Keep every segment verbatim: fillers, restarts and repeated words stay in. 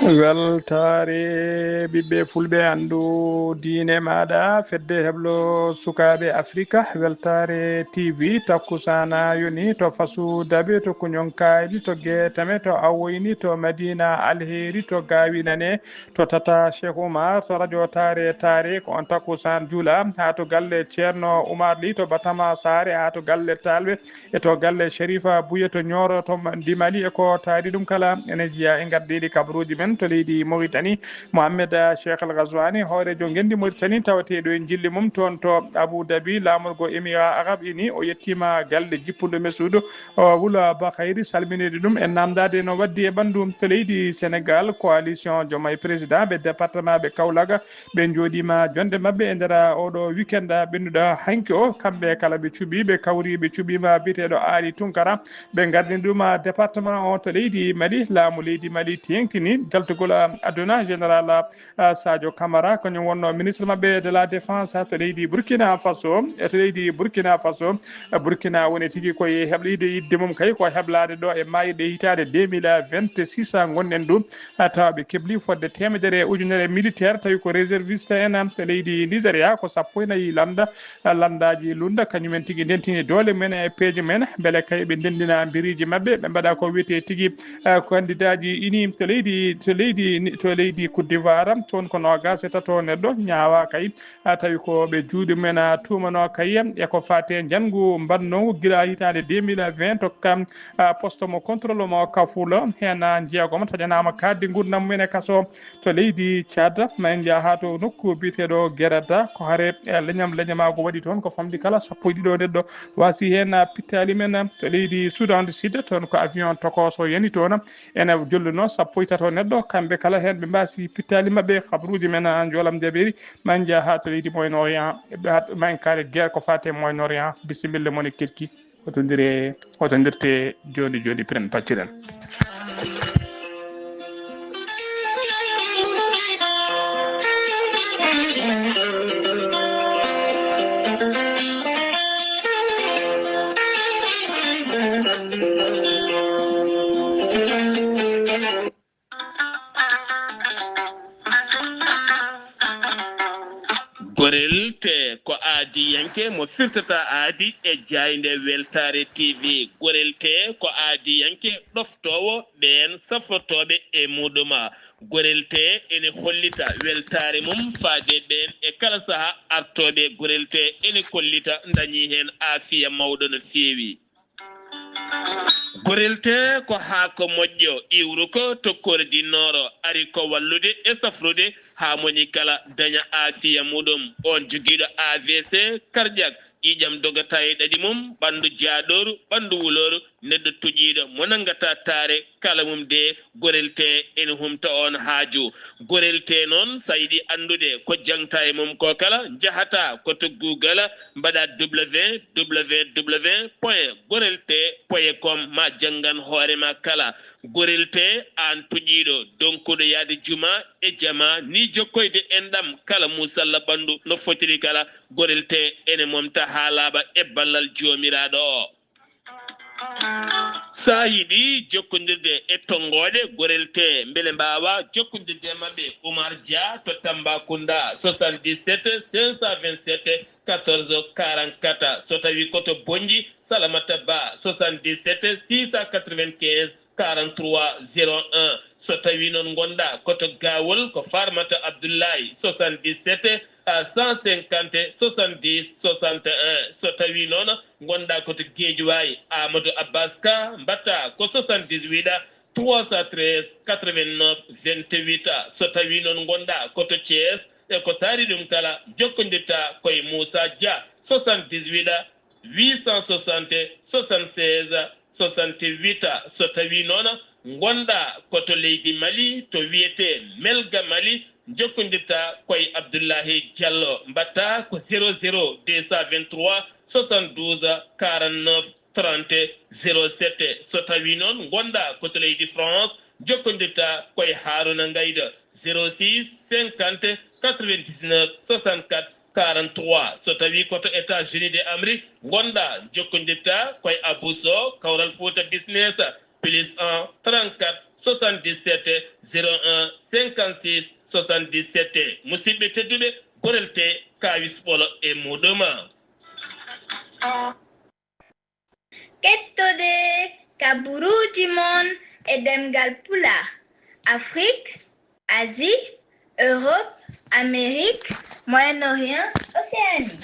Weltaare ɓiɓɓe fulɓe, anndu diine maaɗa, fedde heblo sukaaɓe Afrika, weltaare T V, takkusaana yoni to Fasu Dabe, to Kuñon Kayli, to Geetame, to Awoyni, to Madina Alheri, to Gaawinane, to Tata Cheikh Oumar, to radio Taare Taare, ko on takkusaan juula, haa to galle Ceerno Oumar Ly, to Batama Saare, haa to galle Taalɓe, e to galle Sherifa Buye to Ñooro to Dimali, e ko taari ɗum kala ene jeyaa e ngardiiɗi kabaruuji men to leydi Mauritanie. Mohamed Cheikh Al Ghazouani, hooreejo ngenndi Mauritanie tawateeɗo e njilli mum toon to Abu Dhabi, laamorgo Émirats Arabes Unis, o yettiima galle jippunɗo Mesuudu, o Wula Bakhayri, salminiiɗo ɗum e naamndaade no waɗdi e ɓanndu to leydi Sénégal. Coalition Diomaye Président ɓe département ɓe Kaolack, ɓe njooɗiima jonnde maɓɓe e nder oɗo weekend ɓennuɗo hanki o. Kamɓe kala ɓe cuɓii, ɓe kawri, ɓe cuɓiima biyeteeɗo Aali Tunkara. Ɓe ngardini ɗum département o to leydi Mali. Laamu leydi Mali teeŋtini jaltugol aduna. Général, ah, Sadio Camara, kañum wonno ministre maɓɓe de la défense to leydi Burkina Faso. E to leydi Burkina Faso, Burkina woni tigi koye heɓliide yidde mum kay ko heɓlaade ɗo e maayde hitaande deux mille vingt-six ngonɗen ɗum. Ah, tawa ɓe kebli fodde teemedere ujunere militaire, tawi ko réserviste en am to leydi Nigeria, ko sappo e nayi lannda, ah, lanndaaji lunda, kañumen tigi ndentini doole men e peeje men, mbele kay ɓe ndenndina mbiriiji maɓɓe, ɓe mbaɗa ko wiyetee tigi, ah, kandidaaji ini to leydi, to leydi, to leydi Côte d'Ivoire, toon ko noogaas e tato neɗɗo ñaawa kay, ah, tawi ko ɓe juuɗe men, ah, tuumanoo kay e ko faati e njanngu mbaɗnoogu gila hitaande deux mille vingt to kam, ah, poste mo contrôle mo Kafoulo. Heen, ah, jeegom taƴanaama kaaɗdi nguurndam mum en e kaso to leydi Tchad. Ma en njaha haa to nokku biyeteeɗo Gerada, ko hare, eh, leñam leñamaagu waɗi toon, ko famɗi kala sappo e ɗiɗo neɗɗo waasi heen, ah, pittaali men, ah, to leydi Soudan du Sud, toon ko avion tokooso yani toon, ene jolluno sappo e tato neɗɗo, kamɓe kala heen ɓe mbaasi pittaali maɓɓe. Kabaruuji men, ah, njoolam jaɓeeri, ma en njaha haa to leydi Moyen Orient, ɓe hat-, ma en kaali guerre ko faati e Moyen Orient. Bisimilla mon e kelki. Hoto ndire, hoto ndirte jooni jooni, piren pacciren. Gorel tee ko aadiyanke mo firtata aadi e jaaynde Weltaare T V. Gorel tee ko aadiyanke ɗoftoowo ɓeen safrotooɓe e muɗum. Gorel tee ene hollita weltaare mum faade ɓeen e kala sahaa artooɓe. Gorel tee ene kollita ndañii heen aafiya mawɗo no feewi. Gorel tee ko haako moƴƴo, iwruko to Kore du Nord, ari ko wallude e safrude haa moni kala daña aafiya muɗum. Oon jogiiɗo A V C cardiaque, ƴiiƴam dogata e ɗaɗi mum, ɓanndu jaaɗooru, ɓanndu wulooru, neɗɗo toƴiiɗo mo nanngata taare, kala mum de, Gorel tee ene humta oon haaju. Gorel tee noon, so a yiɗi anndude ko jaŋta e mum ko kala, njahataa ko to Google, mbaɗaa W W W point gorel tee point com, ma janngan hoore ma kala. Gorel tee, aan toƴiiɗo, donkuɗo yahde juma e jama, ni jokkoyde enɗam kala muusalla ɓanndu no fotiri kala, Gorel tee ene momta haa laaɓa e ballal Joomiraaɗo o. So a yiɗi jokkondirde e tonngooɗe Gorel tee, mbele mbaawa jokkondirde e maɓɓe, Oumar Dia to Tambacounda, soixante-dix-sept cinq cent vingt-sept quatorze quarante-quatre. So tawii ko to Bonnji, Salamata Ba, soixante-dix-sept six cent quatre-vingt-quinze quarante-trois zéro un. So tawii noon ngonɗaa ko to Gawol, ko Farmata Abdoulaye, soixante-dix-sept cent cinquante soixante-dix soixante et un. So tawii noon ngonɗaa ko to Guédiawaye, Amadou Abbas Ka, mbaɗtaa ko soixante-dix-huit trois cent treize quatre-vingt-neuf vingt-huit. So tawii noon ngonɗaa ko to Thiès, e ko taari ɗum kala, njokkondirtaa ko e Moussa Dia, soixante-dix-huit huit cent soixante soixante-seize soixante-huit. So tawii noon ngonɗaa ko to leydi Mali, to wiyetee Melga Mali, njokkondirtaa ko e Abdoulahi Diallo, mbaɗtaa ko zéro zéro deux cent vingt-trois soixante-douze quarante-neuf trente zéro sept. So tawii noon ngonɗaa ko to leydi France, njokkondirtaa ko e Harouna Ngaïda, zéro six cinquante quatre-vingt-dix-neuf soixante-quatre quarante-trois. So tawii ko to États-Unis de Amérique ngonɗaa, njokkondirtaa ko e Abou Sow, Kawral Fouta Business, plus un trente-quatre soixante-dix-sept zéro un cinquante-six soixante-dix-sept. Musidɓe tedduɓe, gorel te kawis ɓolo e muɗum. Kettoɗe kaburuuji mon e ɗemngal Pulaar, Afrik, Asie, Europe, Amérique, Moyen-Orient, Océanie.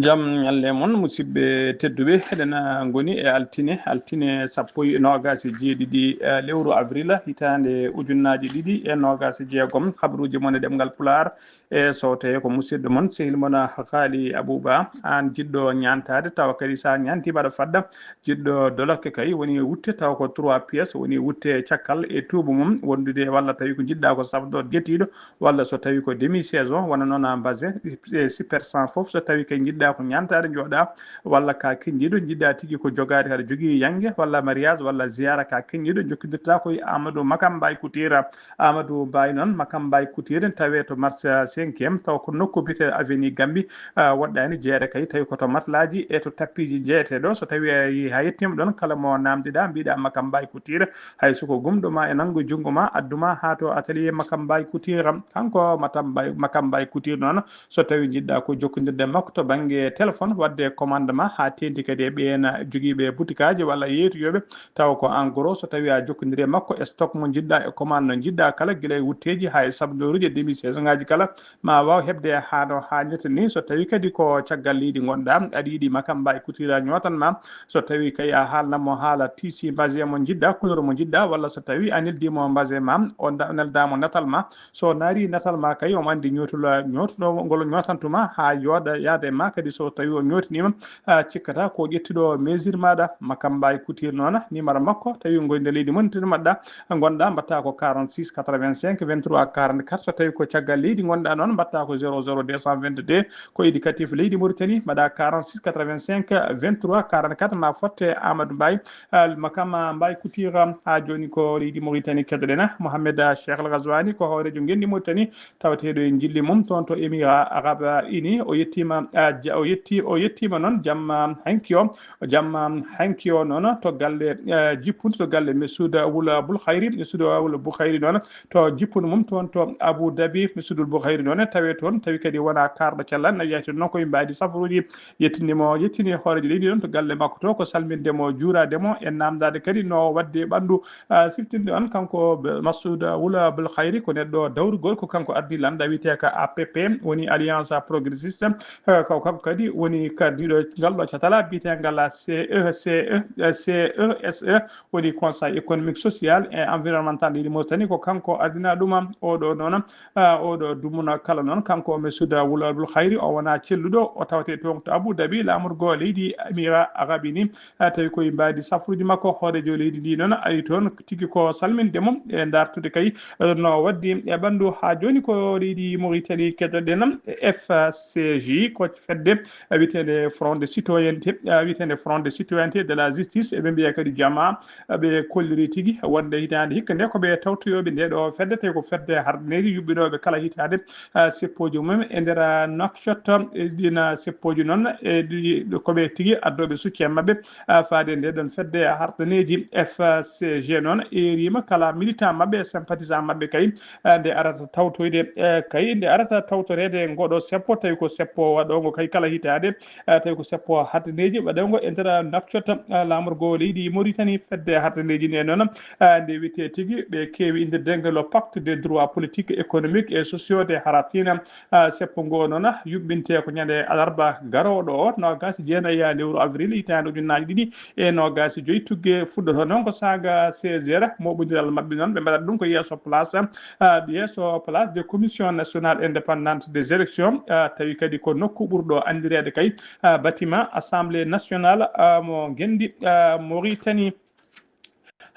Jam ñalle mon, musidɓe tedduɓe. Eɗen ngoni e altine, altine sappo e noogas e jeeɗiɗi, eh, lewru avril, hitaande ujunnaaji ɗiɗi e noogas e jeegom. Habruuji mon e ɗemngal Pulaar, e so tawii ko musidɗo mon, sehil mon Haali Abuba, aan jiɗɗo ñaantaade, tawa kadi so a ñaantiima aɗa fadda, jiɗɗo dolokke kay woni wutte, tawa ko trois pièces woni wutte cakkal e tuubu mum wondude, walla tawi ko njiɗɗa ko sabdo gettiiɗo, walla so tawi ko demi saison, wano noon basin, e super cent fof, so tawi kay njiɗɗa ko ñaantaade, jooɗa, walla ka kenjiiɗo, njiɗɗa tigi ko jogaade, aɗa jogii yange, walla mariage, walla ziyara ka kenjiiɗo, jokkondirta ko e Amadou Makam Mbaye Koutira. Amadou Mbaye noon, Makam Mbaye Koutira, tawe to marché cinquième, taw ko nokku biyetee avenue Gambie, ah, woɗɗaani jeere kay, tawi ko to matlaaji e to tappiiji jeyeteeɗo. So tawi a yi-, a yettiima ɗoon, kala mo naamndiɗa, mbiɗa Makam Mbaye Koutira, hay so ko gumɗo ma e nanngu junngo ma, addu ma haa to atelier Makam Mbaye Koutira. Kanko Matam Mbaye, Makam Mbaye Koutira noon, so tawi njiɗɗa ko jokkondirde makko to bannge téléphone, waɗde commande ma haa teeŋti kadi e ɓeen jogiiɓe butikaaji walla yeeytooɓe, tawa ko en gros, so tawi a jokkondirii e makko, e stock mo njiɗɗa e commande no njiɗɗa kala, gila e wutteeji haa e sabdooruuji e demi saison ngaaji kala, ma waaw heɓde haa no haanirta ni. So tawi kadi ko caggal leydi ngonɗa, aɗa yiɗi Makam Mbaye Koutira ñootan ma, so tawi kay a haalnat mo haala tissu basin mo njiɗɗa, couleur mo njiɗɗa, walla so tawi a neldi mo basin ma, o nda-, nelda mo natal ma, so naari natal ma kay, omo anndi ñootol, ñootol ngol ñootantuma haa yooɗa yaada e ma. Kadi so tawi o ñootiniima, a cikkata ko ƴettuɗo mesure maɗa. Makam Mbaye Koutira noon, numéro makko, tawi ko e nder leydi Mauritanie mbaɗɗa, ngonɗa, mbaɗta ko quarante-six quatre-vingt-cinq vingt-trois quarante-quatre. So tawi ko caggal leydi ngonɗa noon, mbaɗta ko zéro zéro deux cent vingt-deux, ko indicatif leydi Mauritanie, mbaɗa quarante-six quatre-vingt-cinq vingt-trois quarante-quatre, ma fotte Amadou Mbaye, Al Makam Mbaye Koutira. Haa jooni ko leydi Mauritanie keɗoɗen. Mohamed Cheikh Al Ghazouani ko hooreejo ngenndi Mauritanie, tawateeɗo e njilli mum toon to Émirats Arabes Unis. O yettiima, ah, ja-, o yetti-, o yettiima noon jamma hanki o, jamma hanki o noon to galle, eh, jippunde, to galle Messoud Wul Bul Khayri, Messoud Wul Bul Khayri noon to jippunde mum toon to Abu Dhabi. Messoud Wul Bul Khayri noon tawe toon, tawi kadi wonaa kaarɗo cellal, na wiyatee noon ko e mbaydi safaruuji. Yettini mo, yettini hooreejo leydi noon to galle makko to, ko salminde mo, juuraade mo, e naamndaade kadi no waɗde ɓanndu, ah, siftinde on. Kanko Be-, Massoud Wula Bul Khayri ko neɗɗo dawrugol, ko kanko ardii lannda wiyetee ka A P P, woni Alliance Progressiste. Eh, ko kanko kadi woni kardiiɗo ngal ɗo catala biyeteengal C E, C E, C E S E, woni Conseil Économique, Social et Environnemental leydi Mauritanie. Ko kanko ardinaa ɗum. Oɗo noon, ah, oɗo dumunna kala noon, kanko Messoud Wula Bul Khayri, o wonaa celluɗo, o tawetee toon to Abu Dhabi, laamorgo leydi Émirats Arabes Unis. Ah, tawi ko e mbaydi safaruuji makko, hooreejo leydi ndi noon ari toon tigi ko salminde mo e dartude kay, eh, no waɗdi e ɓanndu. Haa jooni ko leydi Mauritanie keɗoɗen, F C J, ko fedde, eh, wiyeteende Front de Citoyenneté, eh, wiyeteende Front de Citoyenneté de la Justice, eɓe mbiya kadi Jamaa, eh, ɓe kolliri tigi wonde hitaande hikka nde ko ɓe tawtoyooɓe nde ɗo fedde, tawi ko fedde hardineeji yuɓɓinooɓe kala hitaande, ah, seppooji mum e nder, ah, Nouakchott. E ɗiin, ah, seppooji noon, e ɗi, ko ɓe tigi addooɓe soutien maɓɓe, ah, faade nde ɗon fedde hardineeji. F C G noon eeriima kala militant maɓɓe e sympathisant maɓɓe kay, ah, nde arata tawtoyde, eh, kay nde arata tawtoreede ngoɗo seppo, tawi ko seppo waɗoongo kay kala hitaande, ah, tawi ko seppo hardineeji waɗoongo e nder Nouakchott, ah, laamorgo leydi Mauritanie. Fedde hardineeji nde noon, ah, nde wiyetee tigi ɓe keewi inndirde ngal le Pacte des droits politiques, économiques et sociaux de Haratina. Ah, seppo ngo noon yuɓɓintee ko ñande alarba garooɗo o, noogas e jeenayi lewru avril hitaande ujunnaaji ɗiɗi e noogas e joyi. Tugge fuɗɗoto noon ko saaga seize heures, mooɓondiral maɓɓe noon ɓe mbaɗat ɗum ko yeeso place, ah, yeeso place de Commission Nationale Indépendante des Élections, ah, tawi kadi ko nokku ɓurɗo anndireede kay, ah, bâtiment Assemblée Nationale, ah, mo ngenndi, ah, Mauritanie.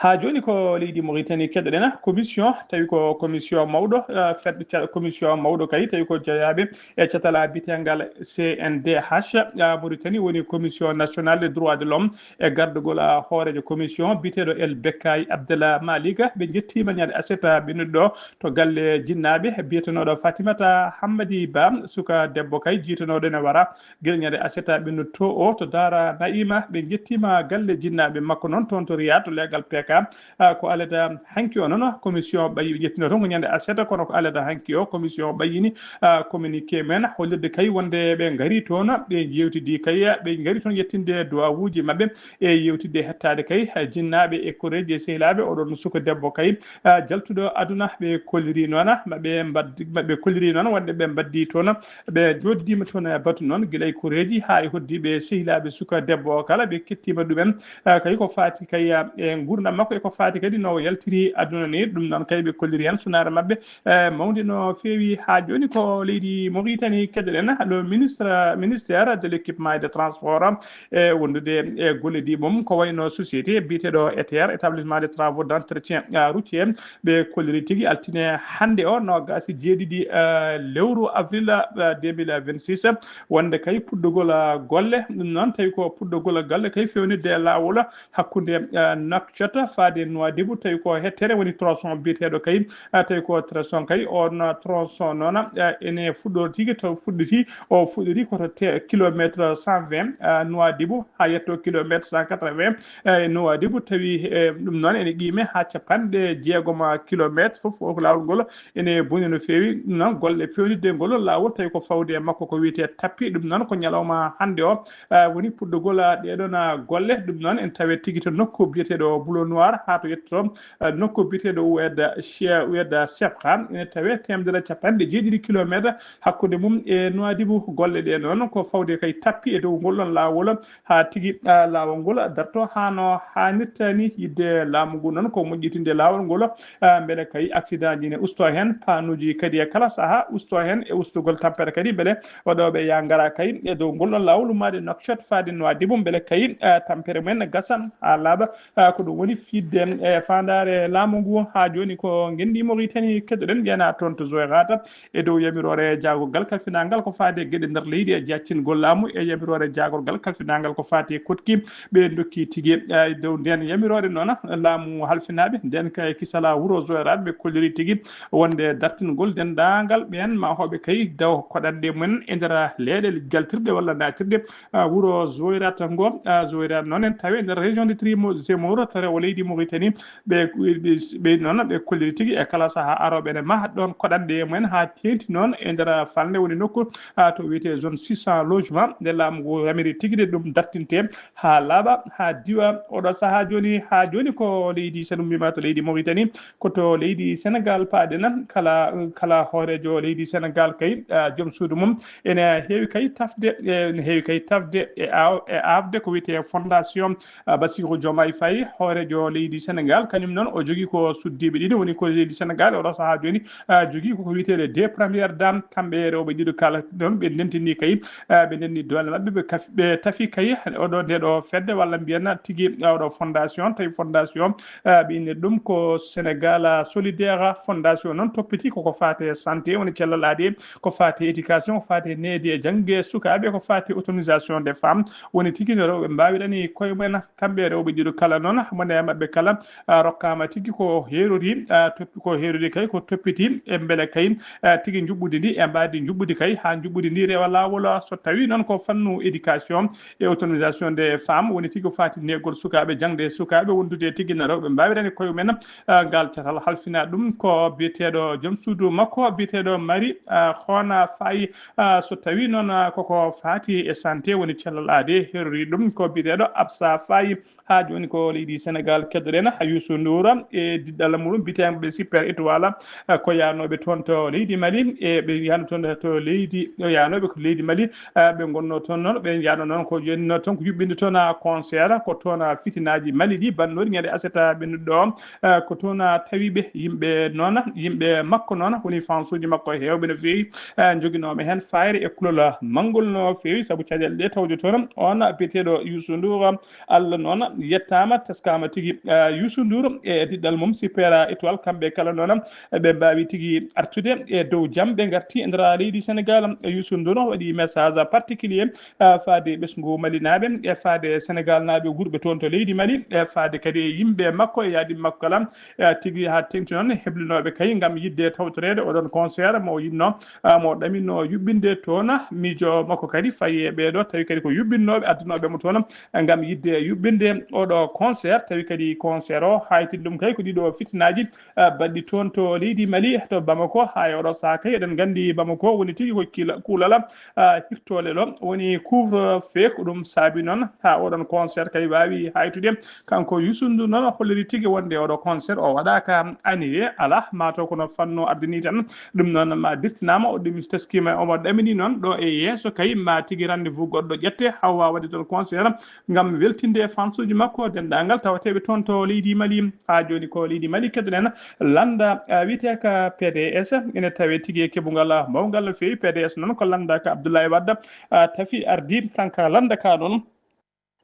Haa jooni ko leydi Mauritanie keɗoɗen, commission, tawi ko commission mawɗo, eh, fed-, ca-, commission mawɗo kay, tawi ko jeyaaɓe e catal biyeteengal C N D H, eh, Mauritanie, woni Commission Nationale des Droits de l'Homme, e gardagol, eh, hooreejo commission biyeteeɗo El Bekkay Abdallah Malick. Ɓe njettiima ñande aset, eh, ɓennuɗo to galle jinnaaɓe, biyetenooɗo Fatimata Hammadi Ba, suka debbo kay, jiitanooɗo ene wara gila ñande aset ɓennuɗo o to Daara Na'iima. Ɓe njettiima galle jinnaaɓe makko noon toon to Riyad, to leegal P K Ka, ah, ko alada hanki o noon, commission ɓayi ƴettino toon ko ñande aset, kono ko alada hanki o, commission ɓayyini, ah, communiqué men, hollirde kay wonde ɓe ngari toon, ɓe jeewtidi kay, ɓe ngari toon yettinde duwawuuji maɓɓe e yewtidde hettaade kay, ah, jinnaaɓe e koreeji e sehilaaɓe oɗon suka debbo kay, ah, jaltuɗo aduna, ɓe kolliri noon, ma ɓe mbad-, ma ɓe kolliri noon wonde ɓe mbaddi toon, ɓe jooɗdiima toon e batu noon, gila e koreeji haa e hoddiiɓe sehilaaɓe suka debbo o kala, ɓe kettiima ɗumen, ah, kay ko faati kay, ah, e nguurndam makko, e ko faati kadi no o yaltiri aduna ni. Ɗum noon kay ɓe kolliri heen sunaare maɓɓe, eh, mawde no feewi. Haa jooni ko leydi Mauritanie keɗoɗen, le ministre, ministère de l'équipement et de transport, e wondude e golle ɗi mum, ko wayno société biyeteeɗo E T R, établissement de travaux d'entretien, ah, routier, ɓe kolliri tigi altine hannde o, noogaas e jeeɗiɗi, eh, lewru avril, eh, deux mille vingt-six, wonde kay puɗɗogol, eh, golle. Ɗum noon tawi ko puɗɗogol golle kay fewnitde e laawol hakkunde, eh, Nouakchott faade Nouadhibou, tawi ko hettere woni tronçon biyeteeɗo kay, eh, tawi ko tronçon kay, on tronçon noon, eh, ene fuɗɗortigi to fuɗɗiti, o fuɗɗori ko to te-, kilomètre cent vingt, eh, Nouadhibou haa yetto kilomètre cent quatre-vingts, eh, Nouadhibou, tawi, eh, ɗum noon ene qiime haa capanɗe jeegom kilomètre, fof o ko laawol ngol ene boni no feewi. Ɗum noon golle fewnitde ngol laawol tawi ko fawde e makko ko wiyetee tappi. Ɗum noon ko ñalawma hannde o, ah, woni puɗɗogol, ah, ɗeeɗoon, ah, golle. Ɗum noon en tawet tigi to nokku biyeteeɗo Boulot Noir haa to yettoto, ah, nokku biyeteeɗo Oued Che-, Oued Chefra. Ene tawee teemedere capanɗe jeeɗiɗi kilomètre hakkunde mum e Nouadhibou. Golle ɗe noon ko fawde kay tappi e dow ngol ɗoon laawol haa tigi, ah, laawol ngol darto haa no haanirta ni. Yidde laamu ngu noon ko moƴƴitinde laawol ngol, ah, mbele kay accident ji ne usto heen, panuuji kadi e kala sahaa usto heen, e ustugol tampere kadi mbele waɗooɓe yaa ngara kay e dow ngol ɗoon laawol ummaade Nouakchott faade Nouadhibou, mbele kay, ah, tampere mumen gasa haa laaɓa. Ah, ko ɗum woni fiɗde e faandaare laamu ngu. Haa jooni ko ngenndi Mauritanie keɗoɗen, ɓe njeyanaa toon to Zouérate e dow yamiroore jaagorgal kalfinaangal ko faade e geɗe nder leydi e jaccingol laamu, e yamiroore jaagorgal kalfinaangal ko faati e koɗki. Ɓe ndokki tigi, eh, dow ndeen yamiroore noon, laamu halfinaaɓe ndeen kay kisala wuro Zouérate, ɓe kolliri tigi wonde dartingol denndaangal ɓeen mahooɓe kay daw koɗanɗe mumen e nder leeɗe jaltirɗe walla naatirɗe, ah, wuro Zouérate ngo. Ah, Zouérate noon en tawi e nder région de Trimo-, Zemmour, to rewo leydi Mauritanie. Ɓe, ɓe, ɓe noon ɓe kolliri tigi e kala sahaa arooɓe ene maha ɗoon koɗanɗe mumen haa teeŋti noon e nder falnde woni nokku, ah, to wiyetee zone six cents logement. Nde laamu ngu yamiri tigi de ɗum dartinte haa laaɓa, haa diwa. Oɗo sahaa jooni, haa jooni ko leydi, so ɗum mbiima to leydi Mauritanie, ko to leydi Sénégal paaɗen. Kala, kala hooreejo leydi Sénégal kay, ah, joom suudu mum ene heewi kay tafde, e, ene heewi kay tafde e aaw-, e aafde ko wiyetee fondation, ah, Bassirou Diomaye Faye, hooreejo leydi Sénégal. Kañum noon o jogii ko suddiiɓe ɗiɗi, woni ko leydi Sénégal oɗo sahaa jooni, ah, jogii ko ko wiyetee les deux premières dames, kamɓe rewɓe ɗiɗo kala noon ɓe ndentini kay, ah, ɓe ndenni doole maɓɓe, ɓe kaf-, ɓe tafi kay oɗo, nde ɗo fedde walla mbiyen tigi, ah, oɗo fondation, tawi fondation, ah, ɓe inni ɗum ko Sénégal, ah, solidaire. Fondation noon toppiti koko faati e santé, woni cellal aadi, ko faati e éducation, ko faati e needi e jannge sukaaɓe, ko faati e autonomisation des femmes, woni tigi no rewɓe mbaawirani koye mumen. Kamɓe rewɓe ɗiɗo kala noon, mone e maɓɓe kala, ah, rokkaama tigi ko heerori, ah, toppi ko heerori kay ko toppiti e mbele kay, ah, tigi njuɓɓudi ndi e mbaadi njuɓɓudi kay haa njuɓɓudi ndi rewa laawol. So tawii noon ko fannu éducation e autonomisation des femmes, woni tigi ko faati neegol sukaaɓe, jaŋde e sukaaɓe, wondude e tigi no rewɓe mbaawirani koye mumen, ah, ngal catal halfina ɗum ko biyeteeɗo joom suudu makko, biyeteeɗo Mari, ah, Hoona Faye. Ah, so tawii noon, ah, koko faati e santé woni cellal aadi, heerori ɗum ko biyeteeɗo Absa Faye. Haa jooni ko leydi Sénégal keɗoɗen, Youssou Ndour e diɗɗal muɗum biyeteeɓe Super Étoile, ah, ko yaanooɓe toon to leydi Mali, e ɓe yaano toon to leydi, yaanooɓe ko leydi Mali, ah, ɓe ngonnoo toon noon, ɓe njaano noon ko jennoo toon ko yuɓɓinde toon, ah, concert, ko toon, ah, fitinaaji Mali ɗi bannooɗi ñande aset, ah, ɓennuɗo o, ah, ko toon, ah, tawi ɓe yimɓe noon, yimɓe makko noon, woni fansuuji makko heewɓe no feewi, ah, njoginooɓe heen fayre e kulol, ah, manngol no feewi, sabu caɗeele ɗe tawde toon, on biyeteeɗo Youssou Ndour, Allah noon yettaama, teskaama tigi, ah, Youssou Ndour e diɗɗal mum Super Étoile, kamɓe kala noon ɓe mbaawi tigi artude e dow jam, ɓe ngarti e nder leydi Sénégal. Youssou Ndour waɗi message particulier, ah, faade ɓesngu Malinaaɓe e faade Sénégalnaaɓe wuurɓe toon to leydi Mali, e faade kadi e yimɓe makko e yaadi makko kala, ah, tigi haa teeŋti noon heblinooɓe kay ngam yiɗde tawtoreede oɗon concert mo o yiɗnoo, ah, mo o ɗaminoo yuɓɓinde toon. Miijo makko kadi fayi e ɓee ɗoo, tawi kadi ko yuɓɓinnooɓe addanooɓe mo toon ngam yiɗde yuɓɓinde oɗo concert, tawi kadi concert o, haytini ɗum kay ko ɗiɗo fitinaaji, ah, baɗɗi toon to leydi Mali, to Bamako. Haa e oɗo sahaa kay, eɗen nganndi Bamako woni tigi ko kila-, kuulala, ah, hirtoole ɗo. Woni couvre-feu, ko ɗum saabi noon haa oɗon concert kay waawi haytude. Kanko Youssou Ndour noon o holliri tigi wonde oɗo concert o waɗaaka annulé, alaa, maa taw kono fanno ardini tan. Ɗum noon ma dirtinaama, o ɗum teskiima, omo ɗamini noon ɗo e yeeso kay ma tigi rendez-vous goɗɗo ƴette, haa waawa waɗde toon concert ngam weltinde fansuuji makko, denndaangal tawateeɓe toon to leydi Mali. Haa jooni ko leydi Mali keɗoɗen, lannda, ah, wiyeteeka P D S ene tawee tigi e keɓungal mawngal no feewi. P D S noon ko lannda ka Abdoulaye Wade, ah, tafi ardi, kanka lannda ka noon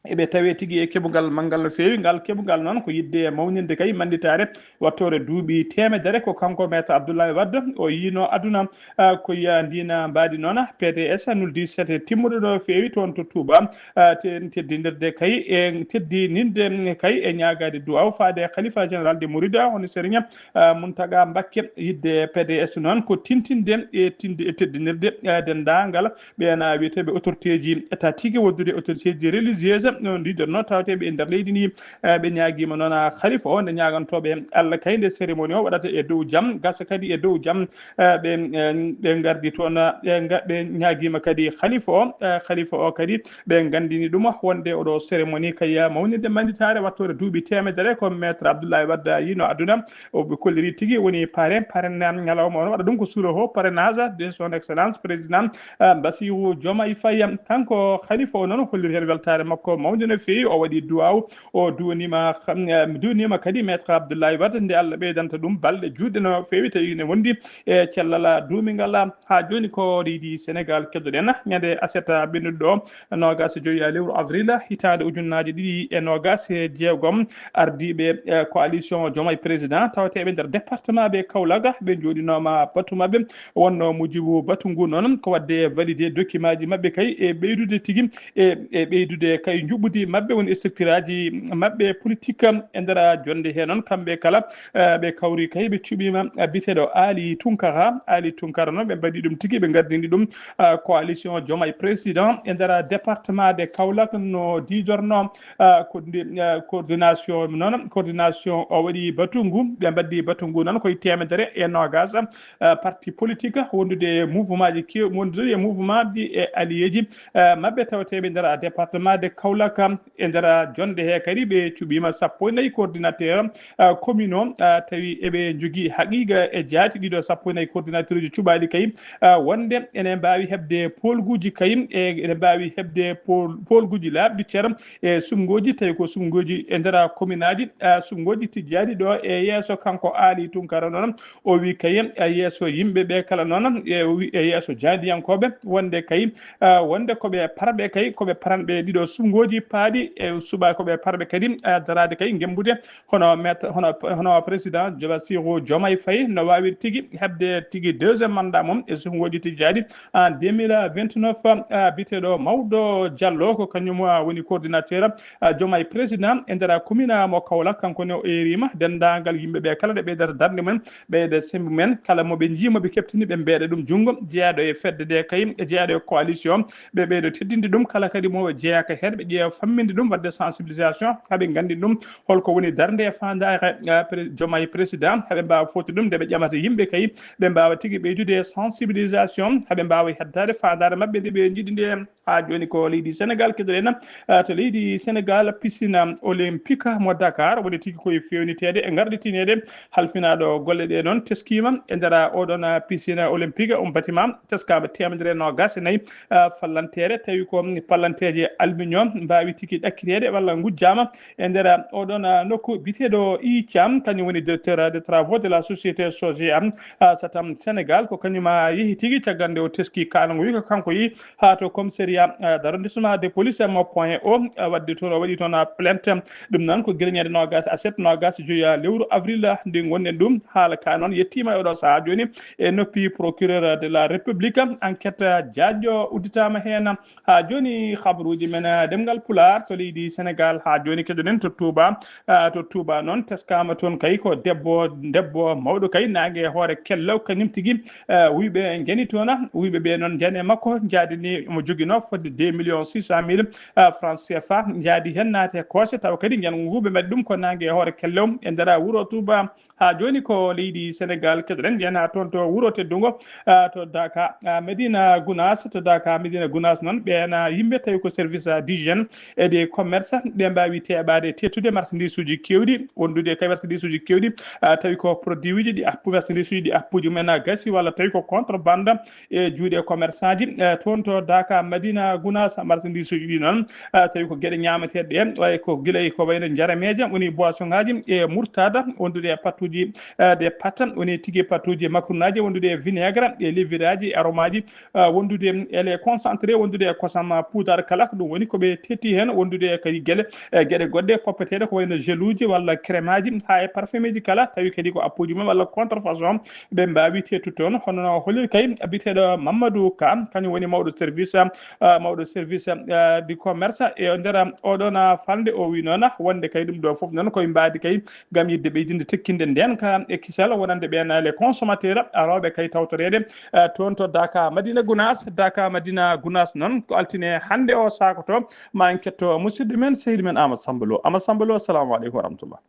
eɓe tawee tigi e keɓungal manngal no feewi. Ngal keɓungal noon ko yiɗde mawninde kay mannditaare wattoore duuɓi teemedere, ko kanko Maître Abdoulaye Wade o yiino aduna. Ah, ko yiya ndiina mbaadi noon, P D S nuldi sete timmuɗo no feewi toon to Touba. Ah, te-, teddinirde kay e teddininde kay e ñaagaade duwaaw faade Khalifa Général de Mouride, hono Serigne, ah, Mountaga Mbacké. Yiɗde P D S noon ko tintinde e tinde e teddinirde, ah, denndaangal ɓeen, ah, wiyeteeɓe autorité ji étatique, wondude autorité ji religieuse, no ndiidanno tawateeɓe e nder leydi ndi. Eh, ɓe ñaagiima noon, ah, Khalifa o nde ñaagantooɓe Allah kay nde cérémonie o waɗata e dow jam, gasa kadi e dow jam, eh, ɓe, eh, ɓe ngardi toon, eh, ɓe nga-, ɓe ñaagiima kadi Khalifa o, eh, Khalifa o kadi ɓe nganndini ɗum wonde oɗo cérémonie kay mawninde mannditaare wattoore duuɓi teemedere ko Maître Abdoulaye Wade yiino aduna. O ɓe kolliri tigi woni parrain, parrain ñalawma on waɗa ɗum ko sur le haut parrainage de son excellence président, eh, Bassirou Diomaye Faye. Kanko Khalifa o noon holliri heen weltaare makko mawnde no feewi, o waɗi duwaaw, o duwaniima, eh, duwaniima kadi Maître Abdoulaye Wade nde Allah ɓeydanta ɗum balɗe juutɗe no feewi tawi ene wondi e cellal duumingal. Haa jooni ko leydi Sénégal keɗoɗen. Ñande aset ɓennuɗo ɗo, noogaas e joy lewru avril hitaande ujunnaaje ɗiɗi e noogaas e jeegom, ardiiɓe, eh, coalition Diomaye Président tawateeɓe nder département ɓe Kaolack ɓe njooɗinooma batu maɓɓe. Wonno mujibu batu ngu noon ko waɗde validé document ji maɓɓe kay e ɓeydude tigi e, e ɓeydude kay njuɓɓudi maɓɓe woni structure aji maɓɓe politique e nder jonde he noon kamɓe kala, eh, ɓe kawri kay ɓe cuɓiima, eh, biyeteeɗo Ali Tunkara. Ali Tunkara noon ɓe mbaɗi ɗum tigi, ɓe ngardini ɗum, eh, coalition Diomaye Président e nder département de Kaolack no diidorno, eh, ko ndi, eh, coordination noon, coordination o waɗi batu ngu, ɓe mbaɗdi batu ngu noon koye teemedere e noogaas, eh, parti politique wondude e mouvement ji kew-, wondude e mouvement ji e allié ji, eh, maɓɓe tawateeɓe nder département de Kaolack. E nder jonde he kadi ɓe cuɓiima sappo e nayi coordinateur, eh, commune o, eh, tawi eɓe njogii haqiiqa e jaati ɗiɗo sappo e nayi coordinateur uji cuɓaaɗi kay, eh, wonde ene mbaawi heɓde polguuji kay, e ene mbaawi heɓde pol-, polguuji laaɓɗi cer e suɓngooji, tawi ko suɓngooji e nder commune aji, eh, suɓngooji tijjaaɗi ɗo e yeeso. Kanko Ali Tunkara noon, o wi kay, eh, yeeso yimɓe ɓe kala noon, e o wi e yeeso jaadiyankooɓe wonde kay, eh, wonde ko ɓe parɓe kay, ko ɓe paranɓe ɗiɗo suɓngooji paaɗi e suɓa ko ɓe parɓe kadi, eh, daraade kay ngembude hono maître, hono, hono président Bassirou Diomaye Faye no waawi tigi heɓde tigi deuxième mandat mum e suɓngooji tijjaaɗi en deux mille vingt-neuf, eh, biyeteeɗo Mawɗo Diallo ko kañum, eh, woni coordinateur, eh, Diomaye président e nder commune mo Kaolack. Kanko ne o eeriima denndaangal yimɓe ɓe kala ɗe ɓeydata darnde mum ɓeyda sembe mum, kala mo ɓe njii mo ɓe keɓtini ɓe mbeeɗa ɗum junngo, jeyaaɗo e fedde nde kay, e jeyaaɗo e coalition, ɓe ɓeydo teddinde ɗum, kala kadi mo jeyaaka heen ɓe ƴeewa famminde ɗum, waɗde sensibilisation, haa ɓe nganndi ɗum holko woni darnde e faandaare, eh, pré-, Diomaye président, haa ɓe mbaawa foti ɗum nde ɓe ƴamata yimɓe kay, ɓe mbaawa tigi ɓeydude sensibilisation, haa ɓe mbaawa heddaade faandaare maɓɓe nde ɓe njiɗi nde. Haa jooni ko leydi Sénégal keɗoɗen, ah, to leydi Sénégal, piscine olympique mo Dakar woni tigi koye feewniteede e ngarɗitineede. Halfinaaɗo golle ɗe noon teskiima e nder oɗon, ah, piscine olympique, um bâtiment teskaama teemedere noogaas e nayi, ah, fallanteere, tawi ko pallanteeje aluminium mbaawi tigi ɗakkiteede walla ngujjaama e nder oɗon, ah, nokku. Biyeteeɗo I Thiam, kañum woni directeur des travaux de la société SOGEA, ah, Satam Sénégal, ko kañum, ah, yehi tigi caggal nde o teski kaalangu wi ko kanko yehi haa to commissariat, eh, d'arrondissement de police mo Point O, eh, waɗde toon, o waɗi toon, eh, plainte. Ɗum noon ko gila ñande noogaas e aset, noogaas e joy, eh, lewru avril, eh, ndi ngonɗen ɗum. Haala ka noon yettiima e oɗo sahaa jooni e noppi procureur de la République. Enquête, eh, jaajɗo udditaama heen. Haa jooni habaruuji men, eh, ɗemngal Pulaar to leydi Senegaal. Haa jooni keɗoɗen to Touba. Ah, to Touba noon, teskaama toon kay ko debbo, debbo mawɗo kay, naange e hoore kello, kañum tigi, ah, wuyɓe njani toon, ah, wuyɓe ɓe noon njani e makko, njaadi ni omo joginoo fodde deux millions six cent mille, ah, francs C F A, njaadi heen naati e koose, tawa kadi njanguɓe mbaɗi ɗum ko naange e hoore kello e nder wuro Touba. Haa jooni ko leydi Senegaal keɗoɗen, mbiyen haa toon to wuro teddungo, ah, to Daka, ah, Medina Gounass, to Daka Medina Gounass noon, ɓeen, ah, yimɓe tawi ko service, ah, d'hygiène et de commerce, ɓe mbaawi teeɓaade teettude marchandise uji keewɗi, wondude kay marchandise uji keewɗi, ah, tawi ko produit uji ɗi appu, marchandise uji ɗi appuji mumen, ah, gasi walla tawi ko contrebande e juuɗe commerçant ji, eh, toon to Daka Medina Gounass, marchandise uji ɗi noon, ah, tawi ko geɗe ñaameteeɗe ɗe, way ko gila e ko wayno njarameeje, woni boisson ngaji, e murtada, wondude e pattuji, eh, de patta, woni tigi pattuji makrunaji, wondude e vinaigre, e levure aji, e aromaaji, ah, wondude e les concentré, wondude e kosam, ah, poudre kala, ko ɗum woni ko ɓe tetti heen, wondude e kadi gele, eh, geɗe goɗɗe poppeteeɗe ko wayno geluji walla crème aji, haa e parfum uji kala, tawi kadi ko appuji mum walla contrefaçon, ɓe mbaawi teettude toon. Hono no holiri kay biteeɗo Mamadou Ka, kañum woni mawɗo service, ah, mawɗo service, ah, du commerce e nder, ah, oɗon, ah, falnde, o wi noon, ah, wonde kay ɗum ɗo fof noon koye mbaadi kay ngam yiɗde ɓeydinde tekkinde ndeenka e kisal wonande ɓeen, ah, les consommateurs, ah, arooɓe kay tawtoreede, ah, toon to Daka Madina Gounass. Daka Madina Gounass noon ko altine hannde o saakoto, ma en ketto musidɗo men, sehil men Amadou Samba Lo. Amadou Samba Lo, assalamu aleykum wa rahmatullah.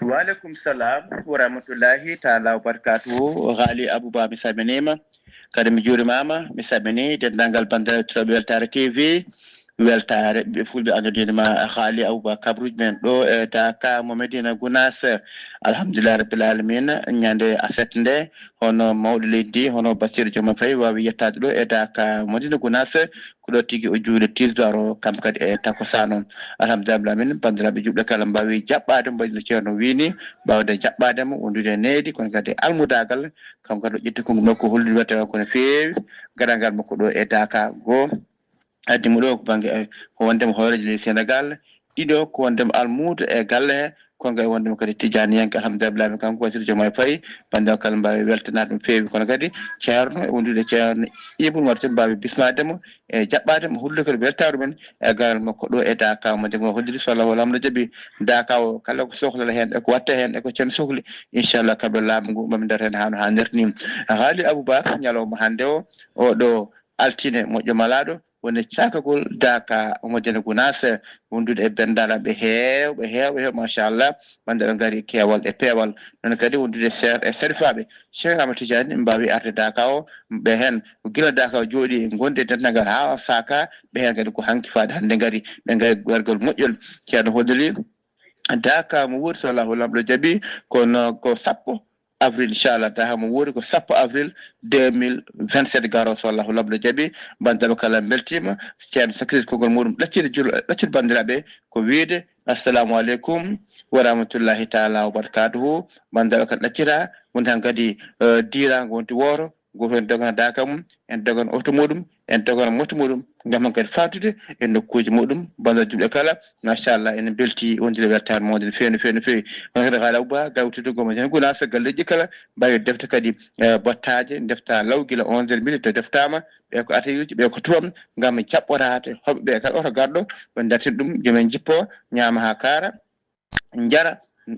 Waaleykum salam wa rahmatullahi taala wa barakatuhu. Haali Abouba, mi salminiima. Kadi mi juurimaama, mi salmini denndaangal banndiraaɓe tooɓe Weltaare T V. Weltaare ɓe fulɓe anndude ma Haali Abouba kabruuji men ɗo e Daka mo Medina Gounass. Alhamdulillah rabbil alamin, ñande aset nde, hono mawɗo leydi, hono Bassirou Diomaye Faye waawi yettaade ɗo e Daka Medina Gounass. Ko ɗo tigi o juuli tisbaar o, kam kadi e takkusaan o. Alhamdulillah min banndiraaɓe juɓɓe kala mbaawi jaɓɓaade mo, mbayno Ceerno wiini, mbaawde jaɓɓaade mo, wondude e nehdi, kono kadi almudaagal, kam kadi o ƴetti konngol makko, hollude wiyetee ko no feewi, gadangal makko ɗo e Daka. Goo, addi mo ɗo ko bannge, eh, ko wondema hooreejo leydi Senegaal, ɗiɗo ko wondema almuudo e galle he, kono kadi wondema kadi tijaaniyanke, alhamdulillah, kanko Bassirou Diomaye Faye, banndiraaɓe kala mbaawi weltanaade ɗum feewi, kono kadi Ceerno e wondude Ceerno Ibou Umar Tine mbaawi bismaade mo e jaɓɓaade mo, hollude kadi weltaaru men e garal makko ɗo e Daka mo nde mo holliri, so Allah o Laamɗo jaɓi, Daka o kala ko sohlata heen e ko watta heen e ko Ceerno sohli, inchallah, kamɓe laamu ngu, maɓe ndarta heen haa no haanirta ni. Haali Abouba, ñalawma hannde o, oɗo altine moƴƴo malaaɗo, woni caakagol Daka Madina Gounass, wondude e banndiraaɓe heewɓe, heewɓe, heewɓe, machallah, banndiraaɓe ngari keewal e peewal. Noon kadi wondude e seer-, e serifaaɓe. Cheikh Ahmad Tidiane mbaawi arde Daka o, ɓe heen ko gila Daka o jooɗi, ngonde e dental ngal haa o saaka, ɓe heen kadi ko hanki faade hannde ngari, ɓe ngari gargol moƴƴol. Ceerno holliri Daka mo wuuri, so Allahu Laamɗo jaɓi, kono ko sappo avril, inchallah, Daka mo wuuri ko sappo avril deux mille vingt-sept garo, so Allahu Laamɗo jaɓi. Banndiraaɓe kala mbeltiima, Ceerno sakkiti konngol muɗum ɗacciri jul-, ɗacciri banndiraaɓe, ko wiyde, assalamu aleykum wa rahmatullahi taala wa barakatuhu. Banndiraaɓe kala ɗaccira, woni tan kadi, eh, diiraango wonti wooto, gooto en dogana Daka mum, en dogana oto muɗum, en dogana moto muɗum, ngam heen kadi faatude e nokkuuji muɗum. Banndiraaɓe juɓɓe kala, machallah, ene mbelti wondude weltaare mawde no feewi, no feewi, no feewi. Kono kadi haala Abouba, gawtude goma jen guna so galleeji kala, mbawi defte kadi, eh, bottaaje, defta law gila onze heures midi to deftaama, ɓe ko atelier uji, ɓe ko tuwam, ngam jaɓɓoraade hoɓɓe ɓe kala oto garɗo, ɓe dartin ɗum, jomen jippo, ñaama haa kaara, njara,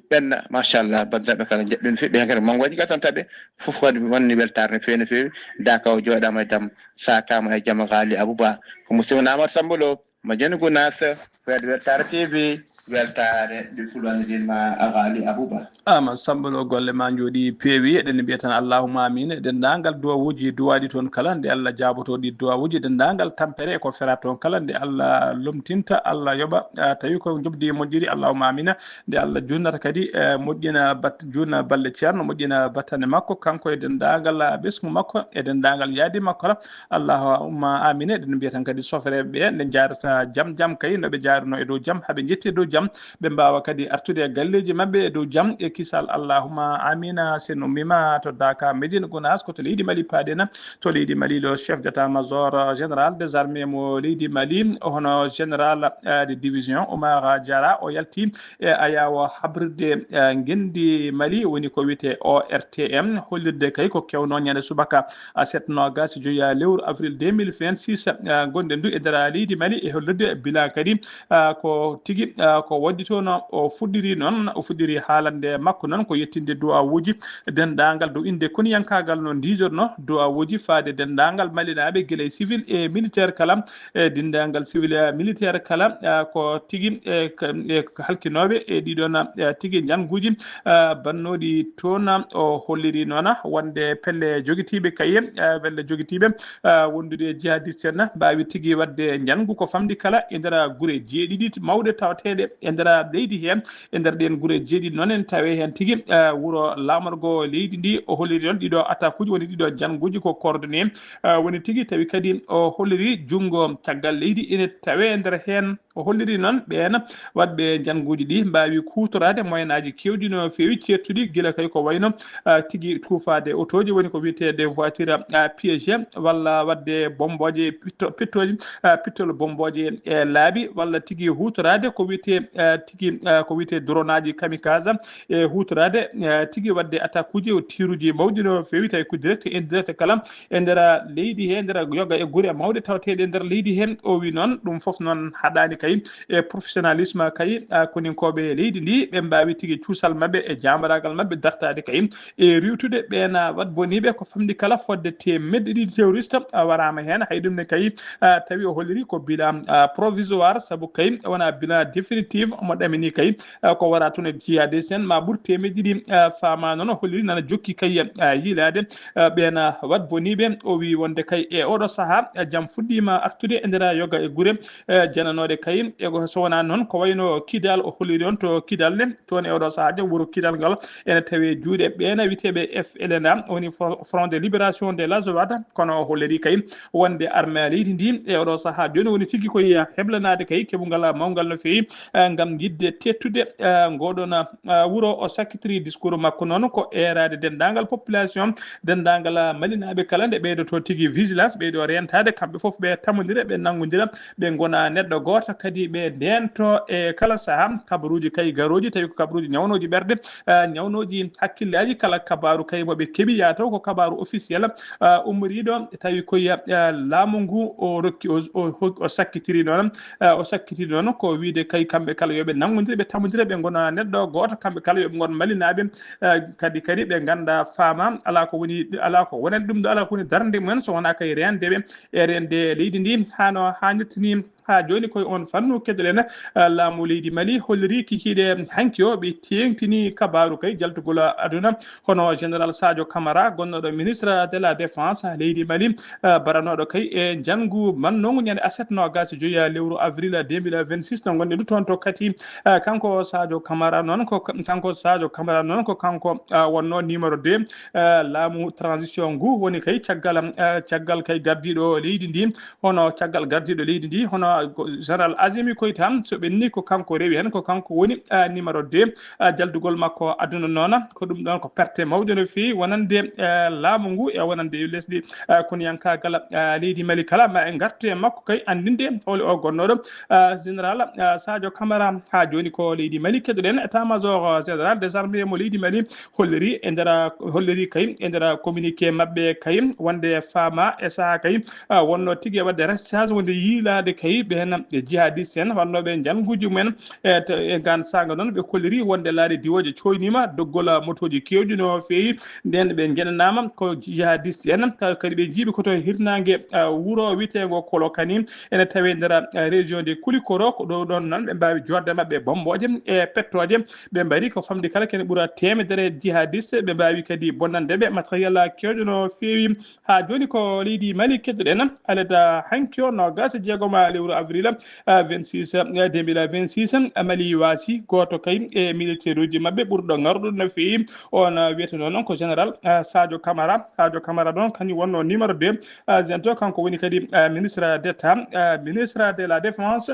ɓenna, machallah, banndiraaɓe kala njaɓɓen feewi, ɓe heen kadi manngo waɗi gasanta ɓe, fof kadi wonni weltaare no feewi, no feewi. Daka o jooɗaama e jam, saakaama e jam, Haali Abouba. Ko musidɗo men Amadou Samba Lo, mo Jene Gounass, fedde Weltaare T V, weltaare nde fulɓe anndirma Haali Abouba. Amadou Samba Lo, golle ma njooɗi peewi, eɗen mbiya tan allahumma amin. E denndaangal duwawuuji duwaaɗi toon kala, nde Allah jaaboto ɗi duwawuuji, e denndaangal tampere ko fera toon kala, nde Allah lomtinta, Allah yoɓa, ah, tawi ko njoɓdi moƴƴiri, allahumma amina. Nde Allah junnata kadi, eh, moƴƴina bat-, junna balɗe Ceerno, moƴƴina battane makko, kanko e denndaangal, ah, ɓesngu makko, e denndaangal yaadi makko kala. Allahumma amina. Eɗen mbiya tan kadi sofreeɓe ɓe, nde njaarata jam jam kay, no ɓe njaaruno e dow jam, haa ɓe njetti e dow jam, ɓe mbaawa kadi artude e galleeji maɓɓe e dow jam e kisal. Allahumma amina. Sen ummima to Daka, Médine Gounass, ko to leydi Mali paaɗen. To leydi Mali, le chef d'état-major général des armées mo leydi Mali, hono général, eh, de division Oumar Diarra, o yalti e ayawo habrirde, eh, ngenndi Mali, woni ko wiyetee O R T M, hollirde kay ko kewno ñande subaka, a, set noogas e joya lewru avril deux mille vingt-six, eh, gonɗen du e nder leydi Mali, e hollirde bila kadi, eh, ko tigi, eh, ko waɗdi toon o fuɗɗiri noon, o fuɗɗiri haalande makko noon ko yettinde duwawuuji denndaangal dow innde koniyankaagal no ndiidorno duwawuuji faade denndaangal Malinaaɓe, gila e civil e militaire kala, e denndaangal civil e militaire kala, eh, ko tigi, eh, k-, eh, halkinooɓe e ɗiɗon, eh, tigi njannguuji, eh, bannooɗi toon. O holliri noon wonde pelle jogitiiɓe kaye, eh, pelle jogitiiɓe, eh, wondude e jihadiste en mbaawi tigi waɗde njanngu ko famɗi kala e nder gure jeeɗiɗi mawɗe tawateeɗe e nder leydi hee. E nder ɗeen gure jeeɗiɗi noon en tawi heen tigi, eh, wuro laamorgo leydi ndi. O holliri noon ɗiɗo attaque uji, woni ɗiɗo njannguuji ko coordonné, eh, woni tigi tawi kadi o holliri junngo caggal leydi ene tawe e nder heen. O holliri noon ɓeen waɗɓe njannguuji ɗi mbaawi kuutoraade moyen aji keewɗi no feewi ceertuɗi, gila kay ko wayno, eh, tigi tuufaade otooji, woni ko wiyetee des voitures, eh, piégées, walla waɗde bommbooje pitto-, pittooje, eh, pittol bommbooje e laabi, walla tigi huutoraade ko wiyetee, eh, tigi, eh, ko wiyetee dronaaji kamikaze, e huutoraade, eh, tigi waɗde attaque uji o tiiruuji mawɗi no feewi, tawi ko direct e indirect kala e nder leydi he, nder yoga e gure mawɗe tawateeɗe e nder leydi he. O wi noon ɗum fof noon haɗaani kay e professionnalisme kay, ah, koninkooɓe leydi ndi, ɓe mbaawi tigi cuusal maɓɓe e jaambaraagal maɓɓe dartaade kay e riiwtude ɓeen, ah, waɗ boniiɓe ko famɗi kala fodde teemedde ɗiɗi terroriste, ah, waraama heen. Hay ɗum ne kay, ah, tawi o holliri ko bilan, ah, provisoire, sabu kay wonaa bilan définitif mo ɗamini kay, ah, ko wara toon e jihadiste en ma ɓur teemedde ɗiɗi, ah, faama noon o holliri nana jokki kay, ah, yiilaade, ah, ɓeen, ah, waɗ boniiɓe. O wi wonde kay e oɗo sahaa, ah, jam fuɗɗiima artude e nder yoga e gure, eh, jananooɗe kay. E ko so wonaa noon ko wayno Kidal, o holliri on to Kidal ne, toon e oɗo sahaa de wuro Kidal ngal ene tawi juuɗe ɓeen wiyetee ɓe F L N A, woni Fro-, Front de Libération de l'Azawad, kono o holliri kay wonde armée leydi ndi e oɗo sahaa jooni woni tigi ko yiya heblanaade kay keɓungal mawngal no feewi, eh, ngam yiɗde teettude, eh, ngoɗon, eh, wuro. O sakkitiri discours makko noon ko eeraade denndaangal population, denndaangal, ah, Malinaaɓe kala nde ɓeydoto tigi vigilance, ɓeydo rentaade, kamɓe fof ɓe tamondira, ɓe nanngondira, ɓe ngona neɗɗo gooto, kadi ɓe ndeento e kala sahaa kabaruuji kay garooji, tawi ko kabaruuji ñawnooji ɓerɗe, ah, ñawnooji hakkillaaji. Kala kabaaru kay mo ɓe keɓi yataw ko kabaaru officiel, ah, ummoriiɗo, tawi ko ya, ah, laamu ngu o rokki, o, o, o sakkitiri noon, ah, o sakkitiri noon ko wiyde kay kamɓe kala yo ɓe nanngondir, ɓe tamondira, ɓe ngona neɗɗo gooto, kamɓe kala yo ɓe ngon Malinaaɓe, eh, kadi, kadi ɓe ngannda faama alaa ko woni, alaa ko wonani ɗum ɗo, alaa ko woni darnde mumen so wonaa kay reende ɓe e reende leydi ndi. Hano haanirta ni, haa jooni koye on fannu keɗoɗen, eh, laamu leydi Mali holliri kikiiɗe hanki o, ɓe teeŋtini kabaaru kay jaltugol aduna, hono Général Sadio Camara, gonnooɗo ministre de la Défense leydi Mali, eh, baranooɗo kay e njanngu mannoogu ñande aset noogas e joyi lewru avril deux mille vingt-six, no ngonɗen du toon to Kati. Eh, kanko Sadio Camara noon ko, kanko Sadio Camara noon ko kanko, eh, wonnoo numéro deux, eh, laamu transition ngu, woni kay caggal, eh, caggal kay gardiiɗo leydi ndi, hono caggal gardiiɗo leydi ndi, hono ko Général Azimi Koïta, so ɓenni ko kanko rewi heen, ko kanko woni, eh, numéro deux, eh, jaldugol makko aduna noon, ko ɗum ɗoon ko perte mawɗo no feewi wonande, eh, laamu ngu e wonande lesdi, eh, koniyankaagal, eh, leydi Mali kala. Ma en ngartu e makko kay anndinde holi o gonnooɗo, eh, Général, eh, Sadio Camara. Haa jooni ko leydi Mali keɗoɗen, état-major, eh, général des armées mo leydi Mali holliri e nder, holliri kay e nder communiqué maɓɓe kay wonde faama e sahaa kay, ah, wonno tigi e waɗde ratissage wonde yiilaade kay ɓeen e jihadiste en wonnooɓe njannguuji mumen. E to, e ngaan saanga noon ɓe kolliri wonde laaɗe diwooje cooyniima, doggol motooji keewɗi no feewi. Ndeen ɓe njeɗanaama ko jihadiste en, tawi kadi ɓe njiiɓi ko to hirnaange, ah, wuro wiyeteengo Kolokani, ene tawee nder, ah, région de Koulikoro. Ko ɗo ɗoon noon ɓe mbaawi joorde maɓɓe bommbooje e pettooje. Ɓe mbari ko famɗi kala kene ɓura teemedere jihadiste. Ɓe mbaawi kadi bonnande ɓe matériel keewɗo no feewi. Haa jooni ko leydi Mali keɗoɗen. Alada hanki o noogas e jeegom lewru avril, ah, vingt-six, ah, deux mille vingt-six, ah, Mali waasi gooto kay e militaire uji maɓɓe ɓurɗo ŋarɗude no feewi. On, ah, wiyata noon ko général, ah, Sadio Camara. Sadio Camara noon kañum wonno numéro deux, ah, zento, kanko woni kadi, ah, ministre d'État, ah, ministre de la Défense.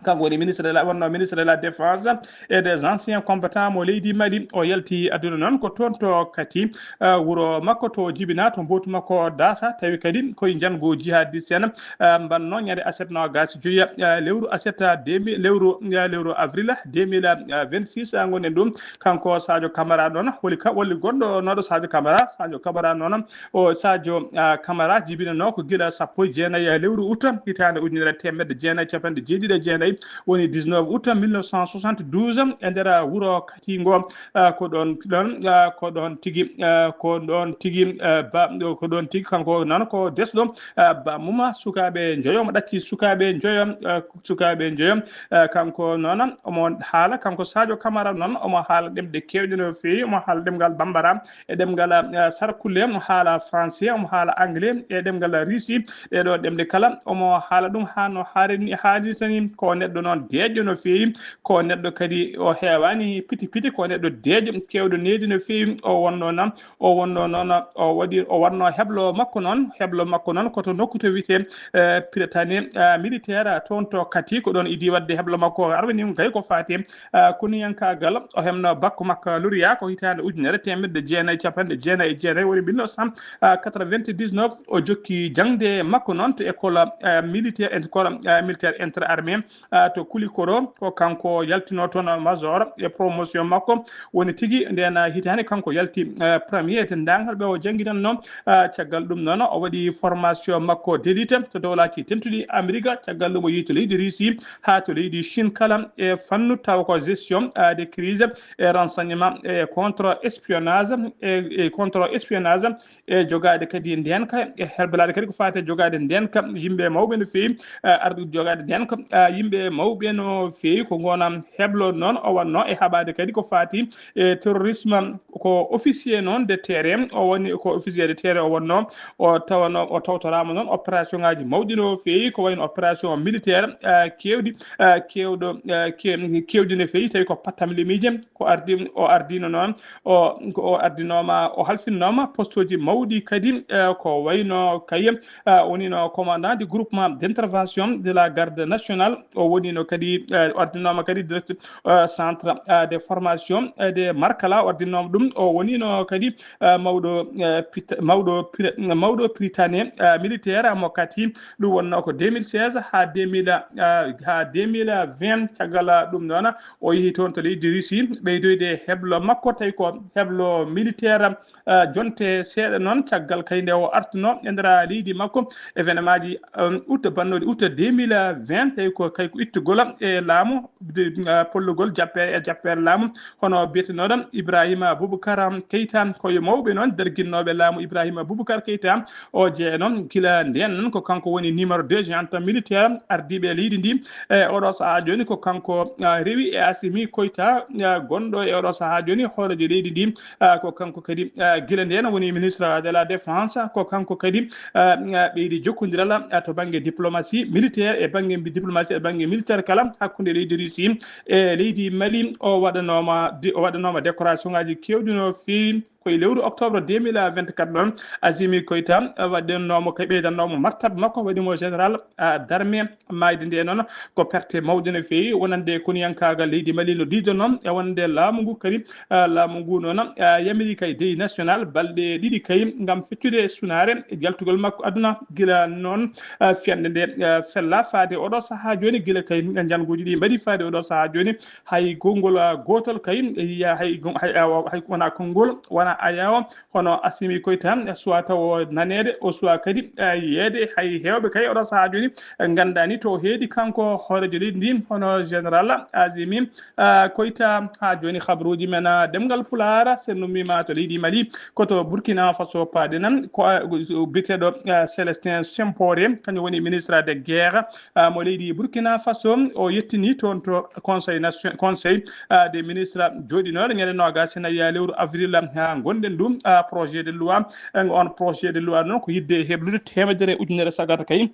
Kanko woni ministre de la, wonno ministre de la défense et des anciens combattants mo leydi Mali. O yalti aduna noon ko toon to Kati, eh, wuro makko to jibina, to mbootu makko Dasa. Tawi kadi koye njanngu jihadiste en, eh, mbanno ñande aset noogas e joyi, eh, lewru aset, eh, deux mille, lewru, eh, lewru avril deux mille vingt-six, eh, ngonɗen ɗum. Kanko Sadio Camara noon, holi ka, woni gonɗo nooɗo Sadio Camara. Sadio Camara noon, o Sadio, ah, Camara jibinanoo ko gila sappo e jeenayi lewru ut hitaande ujunere teemedde jeenayi capanɗe jeeɗiɗi e jeenayi, woni dix-neuf août mille neuf cent soixante-douze, e nder wuro Kati ngo, ah, ko ɗoon, ɗoon, ah, ko ɗoon tigi, ah, ko ɗoon tigi, ah, ba, ko ɗoon tigi kanko noon ko desɗo, ah, ba mum sukaaɓe njoyo, mo ɗacci sukaaɓe njoyo, ah, sukaaɓe njoyo. Eh, kanko noon omo haala, kanko Sadio Camara noon omo haala ɗemɗe keewɗe no feewi. Omo haala ɗemngal Bambara e ɗemngal, eh, Sarkule, omo haala Français, omo haala Anglais e ɗemngal Russie. Ɗee ɗoo ɗemɗe kala omo haala ɗum haa no haarani, haalirta ni. Ko neɗɗo noon deeƴɗo no feewi, ko neɗɗo kadi o heewaani piti piti, ko neɗɗo deeƴɗo keewɗo needi no feewi. O wonno noon, o wonno noon, o waɗi, o wonno heblo makko noon, heblo makko noon ko to nokku to wiyetee, eh, Prytanée, eh, militaire, eh, toon to Kati. Ko ɗoon idi waɗde heblo makko o arwini gay ko faati, eh, koniyankaagal. O heɓno bac makko lauréat ko hitaande ujunere teemedde jeenayi capanɗe jeenayi e jeenayi, woni mille neuf cent quatre-vingt-dix-neuf. O jokki jaŋde makko noon to école, eh, militaire, école, eh, militaire interarmée, ah, to Kulikoro. Ko kanko yaltinoo toon major e promotion makko. Woni tigi ndeen hitaande kanko yalti, eh, premier e denndaangal ɓe o jannginannoo. Ah, caggal ɗum noon o waɗi formation makko d'élite to Dowlaaji Dentuɗi Amerik. Caggal ɗum o yehi to leydi Russie haa to leydi Chine kala e fannu tawa ko gestion, ah, de crise e renseignement e contre espionnage e, e contre espionnage e jogaade kadi ndeenka, e heblanaade kadi ko faati e jogaade ndeenka yimɓe mawɓe no feewi, eh, arde jogaade ndeenka, eh, yimɓe mawɓe no feewi. Ko ngoon heblo noon o wonno e haɓaade kadi ko faati e terrorisme. Ko officier noon de terrain o woni, ko officier de terrain o wonno, o tawano, o tawtoraama noon opération ngaji mawɗi no feewi, ko wayno opération militaire, eh, keewɗi, eh, keewɗo, eh, ke-, keewɗi no feewi, tawi ko pattamlimiije. Ko ardi, o ardino noon, o, o ardinooma, o halfinnooma postooji mawɗi kadi, eh, ko wayno kay, eh, wonino commandant du groupement d'intervention de la garde nationale, o wonino kadi, eh, o ardinooma kadi directeur, eh, centre, eh, de formation, eh, de Markala, o ardinooma ɗum, o wonino kadi, eh, mawɗo, eh, pita-, mawɗo pira-, mawɗo Prytanée, eh, militaire mo Kati. Ɗum wonno ko deux mille seize haa deux mille, eh, haa deux mille vingt. Caggal ɗum noon, o yehi toon to leydi Russie, ɓeydoyde heblo makko, tawi ko heblo militaire, eh, jonte seeɗa noon, caggal kay nde o artuno e nder leydi makko, événement ji, um, août, bannooɗi août deux mille vingt, tawi ko kay ko ittugol e laamu, de, eh, pollugol jappe-, e jappeere laamu, hono biyetenooɗo Ibrahima Boubacar Keita, ko yo mawɓe noon darginnooɓe laamu Ibrahima Boubacar Keita, o jeeyano gila ndeen noon ko kanko woni numéro deux géant militaire ardiiɓe leydi ndi. E oɗo sahaa jooni ko kanko, ah, rewi e Assimi Koita, ah, gonɗo e oɗo sahaa jooni hooreejo leydi ndi. Ah, ko kanko kadi, ah, gila ndeen woni ministre de la défense. Ko kanko kadi, ah, ah, ɓeydi jokkondiral, ah, to bannge diplomatie militaire e bannge mbi-, diplomatie e bannge militaire kala hakkunde leydi Russie e leydi Mali. O waɗanooma di-, o waɗanooma décoration ngaji keewɗi no feewi. Ko e lewru octobre deux mille vingt-quatre noon, Assimi Koita, eh, waɗdannoomo, ko ɓeydannoomo martaba makko, waɗi mo général, eh, d'armée. Maayde nde noon ko perte mawɗe no feewi, wonande koniyankaagal leydi Mali no diido noon, e wonande laamu ngu kadi, eh, laamu ngu noon, eh, yamiri kay deuil national balɗe ɗiɗi kay ngam feccude sunaare e jaltugol makko aduna. Gila noon, eh, fiyannde nde, eh, fella faade oɗo sahaa jooni, gila kay njannguuji ɗi mbaɗi faade oɗo sahaa jooni, hay konngol, ah, gootol kay, yiya hay gon-, hay, ah, hay wona konngol, wona ayawo, hono Assimi Koita, soit taw o naneede, o soit kadi, ah, yiyeede, hay heewɓe kay oɗo sahaa jooni, eh, nganndaani to heedi kanko hooreejo leydi ndi, hono général Assimi, ah, Koita. Haa jooni, habaruuji men, ah, ɗemngal Pulaar, so en ummiima to leydi Mali, ko to Burkina Faso paaɗen, ko, ah, biyeteeɗo, ah, Célestin Sempore, kañum woni ministre de guerre, ah, mo leydi Burkina Faso, o yettini toon to Conseil nation-, Conseil, ah, des ministres jooɗinooɗo ñande noogaas e nayi lewru avril, ah, ngonɗen ɗum, ah, projet de loi. Eh, on projet de loi noon ko yiɗde heblude teemedere ujunere sagata kay.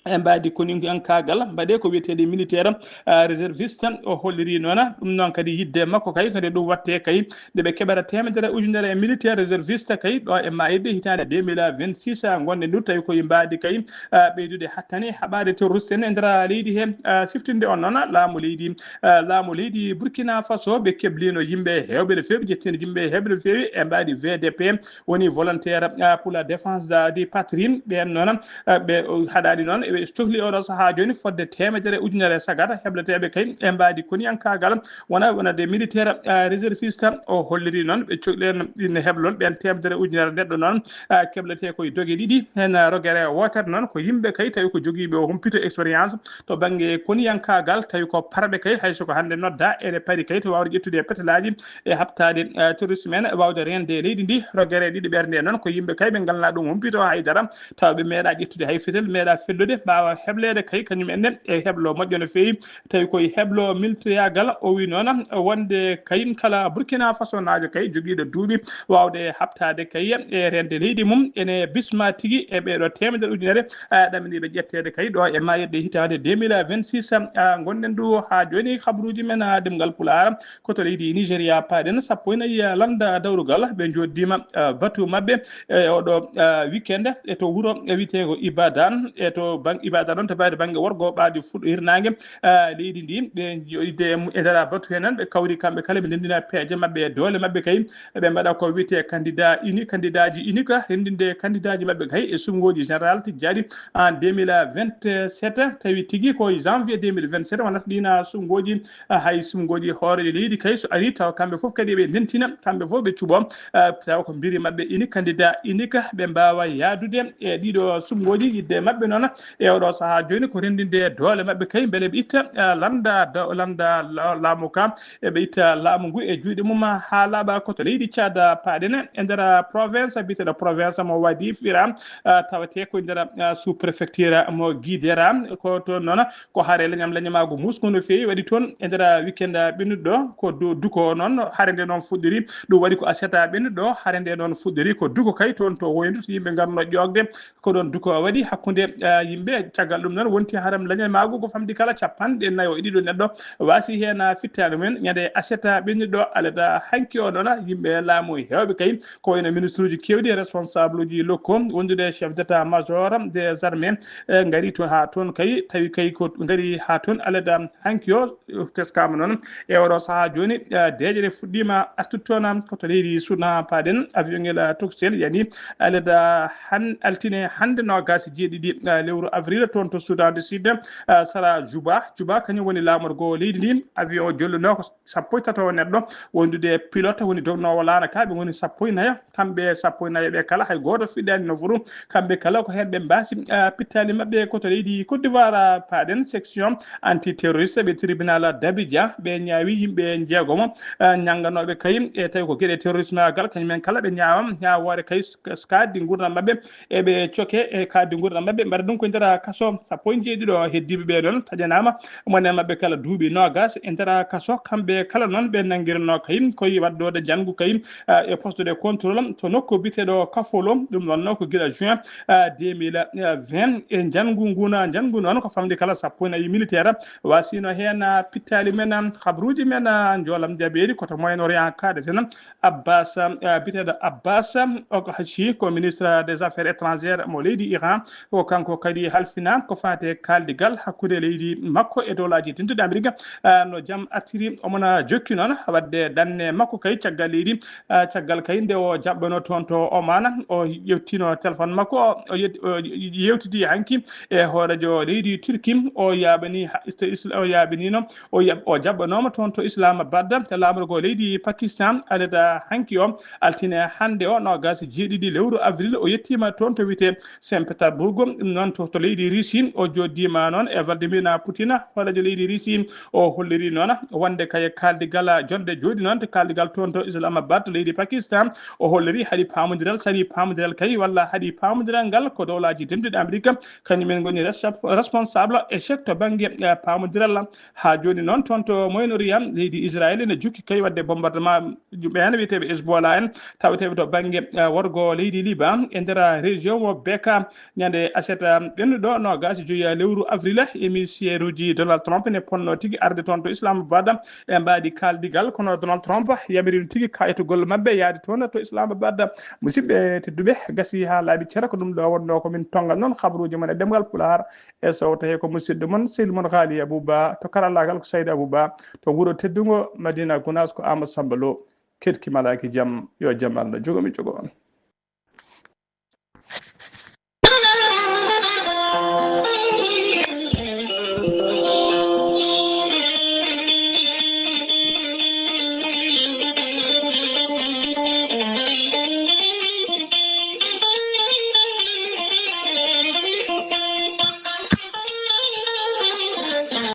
e mbaadi koniyankaagal mbaɗe ko wiyeteeɗe militaire, ah, réserviste. O holliri noon ɗum noon kadi yidde makko kay, kadi ɗum watte kay nde ɓe keɓata teemedere ujunere e militaire réserviste kay ɗo e maayde hitaande deux mille vingt-six, ah, ngonɗen ɗo tawi koye mbaadi kay, ah, ɓeydude hattani haɓaade terroriste en e nder leydi he, ah, siftinde on noon laamu leydi, ah, laamu leydi Burkina Faso. Ɓe keblino yimɓe heewɓe no feewi, ƴettino yimɓe heewɓe no feewi e mbaadi V D P, woni volontaire, ah, pour la défense da, di patrie. Ɓeen noon, ah, ɓe, o, haɗaani noon, eɓe cohli oɗo sahaa jooni fodde teemedere ujunere sagata hebleteeɓe kay e mbaadi koniyankaagal, wona, wonande militaire, ah, réserviste. O holliri noon ɓe cohli en ine heblon ɓeen teemedere ujunere neɗɗo noon, ah, keblete koye doge ɗiɗi, heen rogere wootere noon ko yimɓe kay tawi ko jogiiɓe o humpito expérience to bannge koniyankaagal, tawi ko parɓe kay, hay so ko hannde nodda ene pari kay to waawde ƴettude petelaaji e haɓtaade, eh, terrorisme en, waawde reende e leydi ndi. Rogere ɗiɗi ɓernde noon ko yimɓe kay ɓe ngalnaa ɗum humpito hay dara, tawa ɓe meeɗa ƴettude hay fetel, meeɗa fellude, mbaawa hebleede kay kañum en ne e heblo moƴƴo no feewi, tawi koye heblo miltoyaagal. O wi noon wonde kay kala Burkina Faso naajo kay jogiiɗo duuɓi waawde haɓtaade kay e reende leydi mum ene bisma tigi e ɓeeɗo teemedere ujunere, eh, ɗaminiiɓe ƴetteede kay ɗo e maayirɗe hitaande deux mille vingt-six. Ah, ngonɗen ɗo haa jooni, habruuji men, ah, ɗemngal Pulaar, ko to leydi Nigeria paaɗen, sappo e nayi, ah, lannda dawrugal, ɓe njooɗdiima, ah, batu maɓɓe e oɗo, ah, weekend e to wuro wiyeteengo Ibadan, e to bang-, Ibadan ɗon to bayde bannge worgo ɓaadi fuɗɗo hirnaange, ah, leydi ndi. Ɓe njooɗiiɓe e nder batu heen, ɓe kawri kamɓe kala, ɓe ndenndina peeje maɓɓe e doole maɓɓe kay, ɓe mbaɗa ko wiyetee candidat unique, candidatji unique, renndinde candidaaji maɓɓe kay e suɓngooji général tijjaaɗi en deux mille vingt-sept, tawi tigi ko e janvier deux mille vingt-sept wonata ɗiin suɓngooji, ah, hay suɓngooji hooreejo leydi kay so arii tawa kamɓe fof kadi ɓe ndentina, kamɓe fof ɓe cuɓoo, ah, tawa ko mbiri maɓɓe unique, candidat unique, ɓe mbaawa yahdude e ɗiiɗo suɓngooji. Yidde maɓɓe noon e oɗo sahaa jooni ko renndinde doole maɓɓe kay mbele ɓe itta, ah, lannda, do-, lannda la-, laamu ka, eɓe itta laamu ngu e juuɗe mum haa laaɓa. Ko to leydi Caad paaɗen e nder province biyeteeɗo province mo Wadi Fira, ah, tawetee ko e nder, ah, sous-préfecture mo Gidera. Ko toon noon ko hare leñam leñamaagu musngu no feewi waɗi toon e nder weekend ɓennuɗo. Ko du-, duko noon hare nde noon fuɗɗori. Ɗum waɗi ko aset ɓennuɗo hare nde noon fuɗɗori. Ko duko kay toon to Woyndu, so yimɓe ngarno ƴoogde. Ko ɗoon duko waɗi hakkunde, ah, yimɓe. Caggal ɗum noon wonti haram leñamaagu ko famɗi kala capanɗe nayo e ɗiɗo neɗɗo waasi heen, ah, fittaandu mum en ñande aset ɓennuɗo alada hanki o noon. Yimɓe laamu heewɓe kay ko wayno ministre uji keewɗi, responsable uji locaux, wondude chef d'état major des armées, eh, ngari to haa toon kay, tawi kay ko ngari haa toon alada hanki o. Teskaama noon e oɗo sahaa jooni, eh, deeƴere fuɗɗiima artude toon ko to leydi Sudan paaɗen. Avion ngel, eh, Turcel yani alada han-, altine hannde noogaas e jeeɗiɗi, eh, lewru avril toon to Sudan du Sud, eh, sara Juba. Juba kañum woni laamorgo leydi ndi. Avion o jollinoo ko sappo e tato neɗɗo, wondude pilote woni dognoowo laana ka, ɓe ngoni sappo e nayo. Kamɓe sappo e nayo ɓe kala, hay gooto fiɗɗaani no furu. Kamɓe kala ko heen ɓe mbaasi, ah, pittaali maɓɓe ko to leydi Côte d'Ivoire, ah, paaɗen section anti-terroriste ɓe tribunal d'Abidjan. Ɓe ñaawi yimɓe njeegomo, ah, ñannganooɓe kay e tawi ko geɗe terrorisme gal, kañum en kala ɓe ñaawa ñaawoore kay s-, s-, kaaddi nguurndam maɓɓe, eɓe coke e kaaddi nguurndam maɓɓe, mbaɗa ɗum ko e nder kaso. Sappo e jeeɗiɗo heddiiɓe ɓee ɗoon taƴanaama, mone maɓɓe kala duuɓi noogaas e nder kaso. Kamɓe kala noon ɓe nanngiranoo kay koye waɗdoode njanngu kay, ah, e poste de contrôle to nokku biyeteeɗo Kafolo. Ɗum wonnoo ko gila juin, ah, deux mille vingt. E njanngu ngun, njanngu noon ko famɗi kala sappo e nayi militaire. Wasino heen, ah, pittaali men, ah, habruuji men, ah, njoolam jabeeri ko to Moyen-Orient kaaɗeten. Abbas, ah, biyeteeɗo Abbas, ah, Oqashi ko ministre des affaires étrangères mo leydi Iran. Ko kanko kadi halfina ko faati e kaaldigal hakkunde leydi makko e dowlaaji dentuɗi Amerik, ah, no jam artiri. Omona jokki noon waɗde danne makko kay caggal leydi, ah, caggal kay nde o jaɓɓano toon to Oman, o ƴettino téléphone makko, o, o yet-, o yewtidi hanki e hooreejo leydi Turki, o yaaɓani ha-, isto-, isla-, o yaaɓanino, o yaɓ-, o jaɓɓanooma toon to Islamabad, to laamorgo leydi Pakistan, alada hanki o, altine hannde o, noogaas e jeeɗiɗi lewru avril, o yettiima toon to wiyetee Saint Petersburg, ɗum noon to, to leydi Russie. O jooɗiima noon e Vladimir Putin, hooreejo leydi Russie. O holliri noon wonde kay kaaldigal jonde jooɗi noon to kaaldigal toon to Islamabad to leydi Pakistan. O holliri haɗi paamondiral, saɗi paamondiral kay, walla haɗi paamondiral ngal ko dowlaaji dentuɗi Amerik, kañum en ngoni resap-, responsable échec to bannge, eh, paamondiral. Haa jooni noon toon to Moyen-Orient, leydi Israël ene jokki kay waɗde bombardement ɓeen wiyeteeɓe Hezbollah en, taweteeɓe to bannge, eh, worgo leydi Liban e nder région mo Beka ñande aset, eh, ɓennuɗo. Ɗo noogaas e joyi lewru avril, émissaire uji Donald Trump ne ponno tigi arde toon to Islamabad e mbaadi kaaldigal, kono Donald Trump yamirino tigi kayitugol maɓɓe yaade toon to Islamabad. Musidɓe tedduɓe, gasi haa laaɓi cere, ko ɗum ɗo wonnoo ko min tonngal noon habaruuji mon e ɗemngal Pulaar. E so tawii ko musidɗo mon, sehil mon Haali Abuba, to karallaagal ko Saydi Abuba, to wuro teddungo Madina Gunaas ko Amadou Samba Lo. Keɗki malaaki jam, yo jam Allah jogo mi jogo on.